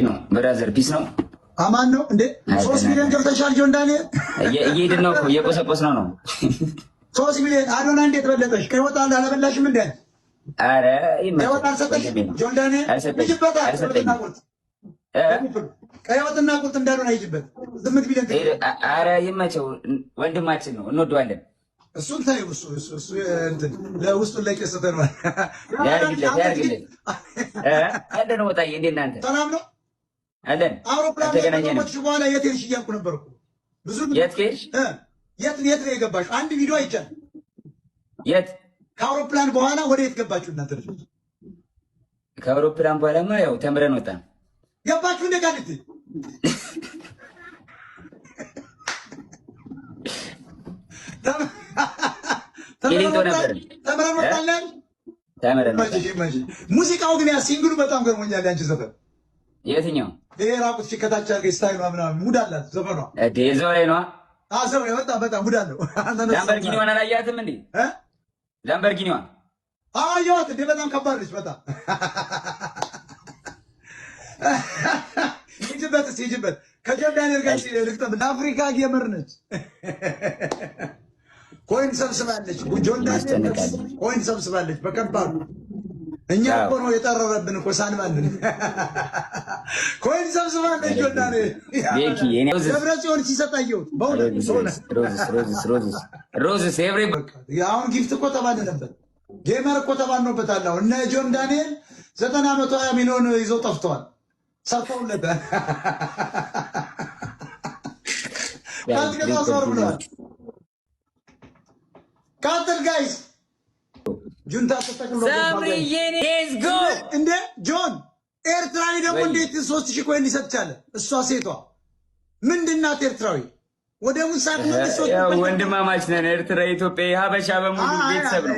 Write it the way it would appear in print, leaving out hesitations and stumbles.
ነው brother? Peace ነው። አማን ነው እንዴ? 3 ሚሊዮን ገብተሻል ጆን ዳንኤል? እየሄድን ነው እኮ፣ እየቆሰቆስ ነው። 3 ሚሊዮን። አዶና እንዴት በለጠሽ? ቀይ ወጥ አላበላሽም እንዴ? ኧረ ቀይ ወጥ አልሰጠሽም ጆን ዳንኤል? አልሰጠኝም። ይጅበታል። አልሰጠኝም። ቁርጥ፣ ቀይ ወጥና ቁርጥ እንዳልሆነ አይጅበት። 8 ሚሊዮን። ኧረ ይመቸው፣ ወንድማችን ነው፣ እንወደዋለን። እሱን ታዩ። እሱ እንትን ለውስጡን ለቄስ ሰተነዋል። ያርግለት ያርግለት። አለን ወጣዬ፣ እንዴት እናንተ? ሰላም ነው። አለን። አውሮፕላን ላይ አልተገናኘንም። ከቆምሽ በኋላ የት ሄድሽ እያልኩ ነበር እኮ ብዙ። የት ከሄድሽ? የት ነው የገባሽው? አንድ ቪዲዮ አይቻልም። የት? ከአውሮፕላን በኋላ ወደ የት ገባችሁ እናንተ ልጆች? ከአውሮፕላን በኋላማ ያው ተምረን ወጣን። ገባችሁ እንደ ቃሊቲ? ቂሊንጦ ነበር። ተምረን ወጣለን። ተምረን ወጣን። ሙዚቃው ግን ያ single ኡ በጣም ገርሞኛል። ያንቺ ዘፈን። የትኛው? ይሄ ራቁት ከታች አድርገሽ style ዋ ምናምን mood አላት ዘፈኗ። እንዴ፣ እዛው ላይ ነዋ። አሰው በጣም በጣም mood አለው። ላምበርጊኒዋን አላያትም እንዴ? እ? ላምበርጊኒዋን። አየኋት እንዴ፣ በጣም ከባድ ነች። በጣም ሂጂበት እስኪ ሂጂበት። ከጆን ዳንኤል ጋር ልግጠም። ለአፍሪካ gamer ነች። Coin ሰብስባለች። ጆን ዳንኤል ማስጨነቃለን። Coin ሰብስባለች በከባዱ። እኛ እኮ ነው የጠረረብን እኮ ሳንባልን። Coin ሰብስባለች ጆን ዳንኤል። ቤኪ የኔ roses። ደብረ ጽዮን ሲሰጥ አየሁት። በእውነት በእውነት። Roses, roses, roses, roses every አሁን gift እኮ ተባንነበት፣ gamer እኮ ተባንኖበታል። አሁን እነ ጆን ዳንኤል 90 120 ሚሊዮን ይዘው ጠፍተዋል። ሰርተውለታል። ካልጥቀጣ ዞር ብለዋል። ቀጥል guys። ጁንታ ተጠቅሎ Let's go. እንደ ጆን ኤርትራዊ ደግሞ ወይ። እንዴት 3000 coin ሊሰጥ ቻለ? እሷ ሴቷ ምንድናት? ኤርትራዊ ወደ ሙሳት መልሶ ያው ወንድማማች ነን። ኤርትራ፣ ኢትዮጵያ፣ ሀበሻ በሙሉ ቤተሰብ ነው።